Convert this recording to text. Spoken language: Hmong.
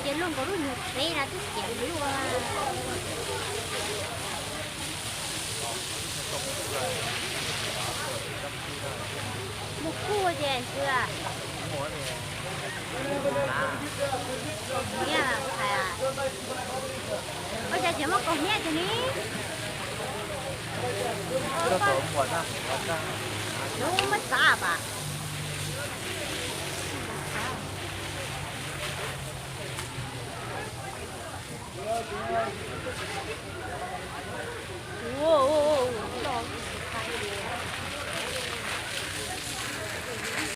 Cia luaj nkaus lub nyuag tsev no twb ciam luaj. Muaj kuj tiag xwb. Niam, ua cas tseem muaj kaus hniav tiag ne? Lub muab txav pas.